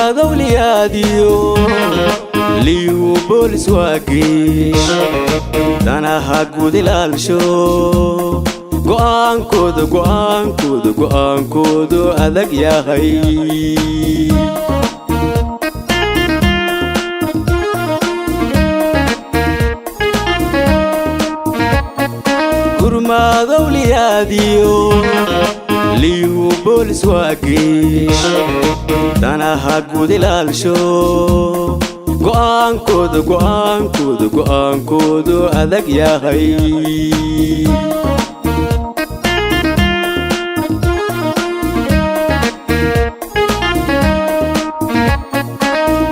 Gurmadowliyaadiyo Liyuu Boolis waageesh, danaha guud ilaalsho, go'aankooda, go'aankooda, go'aankoodu adag yahay. Gurmadowliyaadiyo Liyuu Boolis waageesh, danaha guud ilaalsho, go'aankooda, go'aankooda, go'aankoodu adag yahay.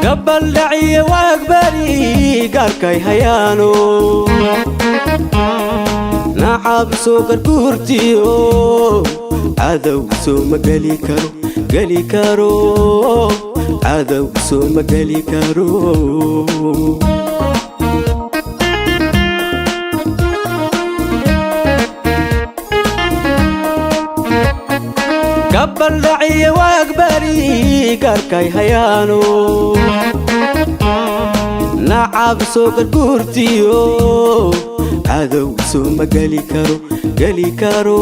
Gabaldhaciye waagbari gaarkay hayaano, nacab soo garguurtiyo cadow soo ma geli karo, geli karo, cadow soo ma geli karo. Gabaldhaciye waagbari gaarkay hayaano, nacab soo garguurtiyo cadow soo ma geli karo, geli karo,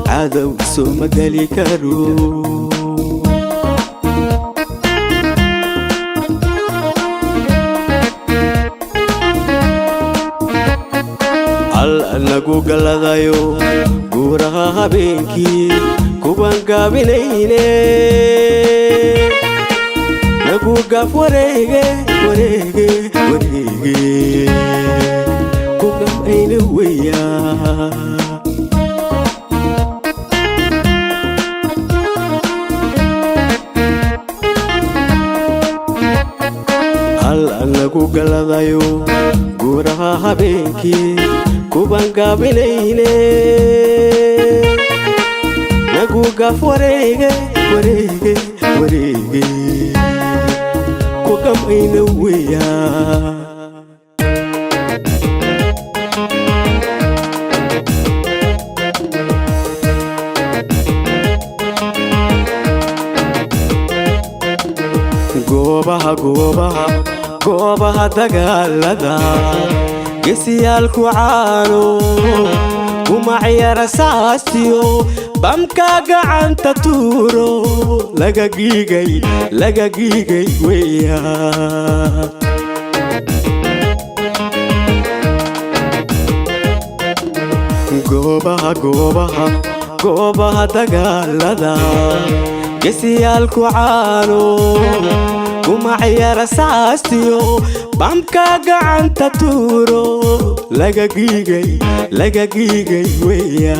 cadow soo ma geli karo. Alla nagu galladayo guuraha habeenkii kuwan gaabinayne, nagu gaaf wareege, wareege, wareege, ku gambayna weyaa. Alla nagu galladayo guuraha habeenkii kuban gaabinayne, nagu gaaf wareege, wareege, wareege, ku gambayna weyaa. Goobaha, goobaha, goobaha dagaalada gesiyaalku caano gumacyara saastiyo bamka gacanta tuuro, laga giigay, laga giigay weya. Goobaha, goobaha, goobaha dagaalada gesiyaalku caano gumacyara saastiyo bamka gacanta tuuro, laga giigay, laga giigay weya.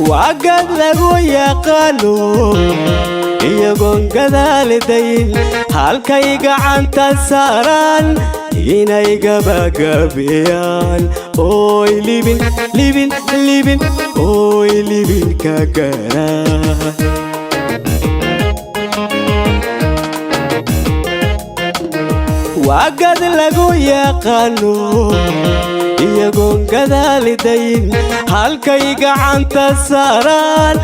Waagad lagu yaqaano iyagoon gadaalidayn halkay gacanta saaraan inay gabagabiyaan, ooy libin, libin, libin, ooy libin ka gaaraan. Waagad lagu yaqaano iyagoon gadaalidayn halkay gacanta saaraan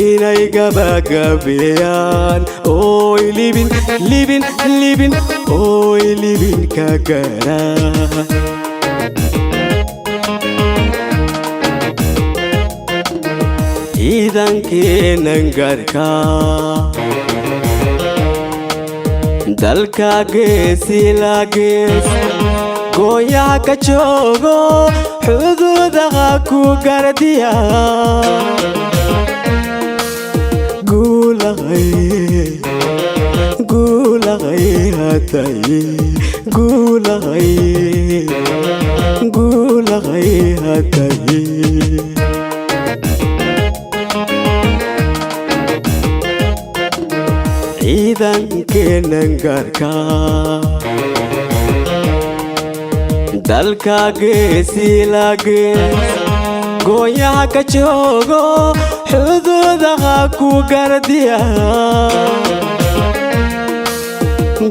inay gabagabiyaan, ooy libin, libin, libin, ooy libin ka gaaraan. Ciidankeenan garka dalka geesi la gees gooyaha ka joogo, xuduudaha ku gardiya, guulaqay, guulaqay hatay, guulaqay, guulaqay hatay. Ciidankeenan gaarka dalka geesi la gees gooyaha ka joogo, xuduudaha ku gardiya,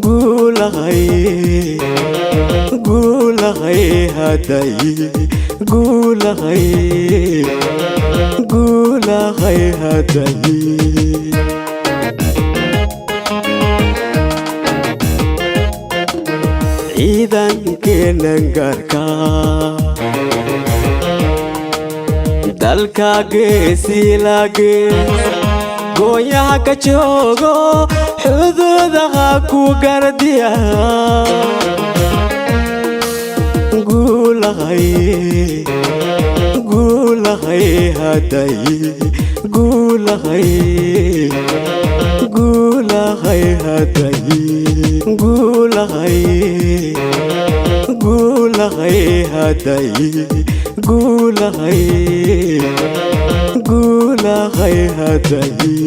guulaqay, guulaqay haday, Guulahay, guulahay hadaye. Ciidankeenan gaarka dalka geesilagees gooyaha ka joogo, xuduudaha ku gardiya. Guulahay, guulahay hadaye. Guulahay, guulahay hadaye. Guulahay, guulahay hadaye. Guulahay, guulahay hadaye.